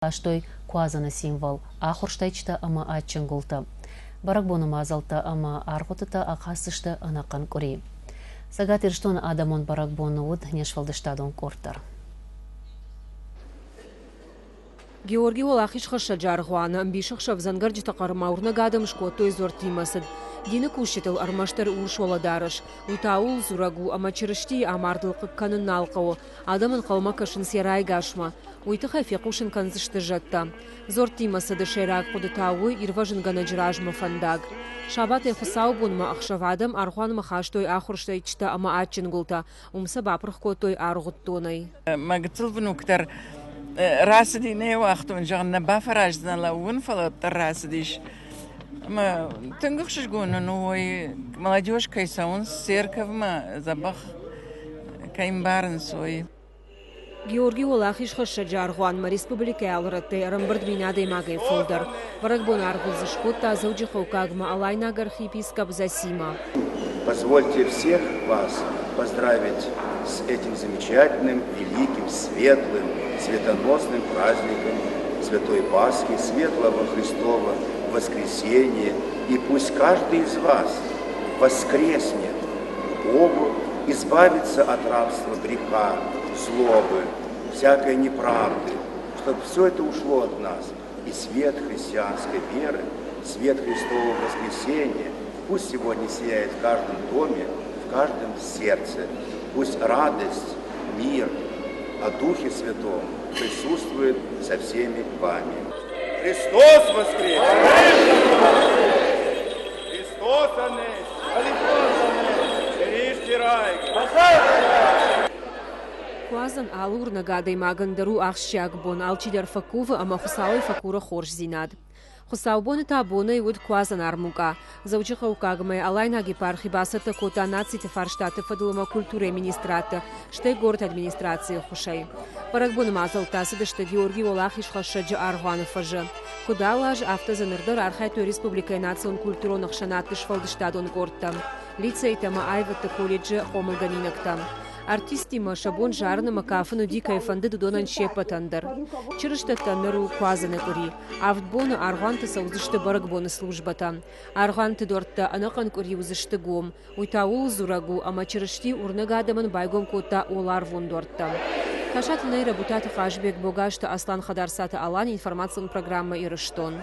Хастой куадзӕны символ, ахуырст ӕйчытӕ ӕмӕ адджын гуылтӕ. Бӕрӕгбоны мадзӕлттӕ ӕмӕ аргъуыдтытӕ ахӕсдзысты ӕнӕхъӕн къуыри. Цӕгат Ирыстоны адӕмон бӕрӕгбоны уыд не сфӕлдыстадон къорд дӕр. Георгий Уӕлахизхӕссӕджы аргъуаны ӕмбисӕхсӕв дзӕнгӕрджыты хъӕрмӕ уырнӕг адӕм скодтой дзуӕрттимӕ цыд. Дины кусджытыл ӕрмӕстдӕр урс уӕлӕдарӕс. Уый та ууыл дзурӕг у, ӕмӕ Чырыстийы амардыл хъыг кӕнын нал хъӕуы, адӕм ӕнхъӕлмӕ кӕсынц йӕ райгасмӕ. Уый тыххӕй фехъусын кӕндзысты зӕдтӕ. Дзуӕрттимӕ цыды сӕйраг хъуыды та у ирвӕзынгӕнӕджы размӕ фӕндаг. Сабатӕй хуыцаубонмӕ ӕхсӕв адӕм аргъуанмӕ хастой ахуырст ӕйчытӕ ӕмӕ адджын гуылтӕ. Уым сӕ бапырх кодтой аргъуыддонӕй. Мӕ гыццыл внук дӕр рацыди, нӕ уагътон, зӕгъын, нӕ бафӕраздзынӕн лӕууын, фӕлӕ уӕддӕр рацыдис. Ӕмӕ тынг ӕхсызгон нын у, уый молодежь кӕй цӕуынц церковмӕ, дзӕбӕх кӕй ӕмбарынц, уый. Георгий Уӕлахизхӕссӕджы аргъуанмӕ республикӕйы алы рӕттӕй ӕрӕмбырд 1000 адӕймагӕй фылдӕр. Бӕрӕгбон аргъуыд дзы скодта Дзӕуджыхъӕуккагмӕ алайнаг архиепископ Зосима. Позвольте всех вас поздравить с этим замечательным, великим, светлым, светоносным праздником Святой Пасхи, Светлого Христова Воскресения. И пусть каждый из вас воскреснет Богу, избавиться от рабства греха, злобы, всякой неправды, чтобы все это ушло от нас, и свет христианской веры, свет Христового воскресения пусть сегодня сияет в каждом доме, в каждом сердце. Пусть радость, мир о Духе Святом присутствует со всеми вами. Христос воскрес! Христос Куадзӕн алы уырнӕг адӕймагӕн дӕр у ахсджиаг бон, алчидӕр фӕкувы ӕмӕ Хуыцауӕй фӕкуры хорздзинад. Хуыцаубоны та бонӕй уыд куадзӕн армукъа. Дзӕуджыхъӕуккагмӕ Алайнаг епархи бацӕттӕ кодта нациты фарстаты фӕдыл ӕмӕ культурӕйы министрадты, стӕй горӕты администрацийы ӕххуысӕй. Бӕрӕгбоны мадзӕлттӕ цыдысты Георгий Уӕлахизхӕссӕджы аргъуаны фӕзы. Куыд алы аз, афтӕ дзы ныр дӕр архайдтой республикӕйы национ-культурон ӕхсӕнадты сфӕлдыстадон къордтӕ, лицейтӕ ӕмӕ аивӕдты колледжы хъомылгӕнинӕгтӕ. Артисттимӕ сӕ бон зарын ӕмӕ кафын уыди, кӕй фӕндыд, уыдонӕн се ппӕтӕн дӕр. Чырыстӕттӕ ныр у Куадзӕны къуыри. Авд боны аргъуанты цӕудзысты бӕрӕгбоны службӕтӕ. Аргъуанты дуӕрттӕ ӕнӕхъӕн къуыри уыдзысты гом. Уый та ууыл дзурӕг у, ӕмӕ Чырысти уырнӕг адӕмӕн байгом кодта уӕларвон дуӕрттӕ. Касаты Нейра, Бутаты Хъазбег, Богазты Аслан, Хӕдарцаты Алан, информацион программӕ «Ирыстон».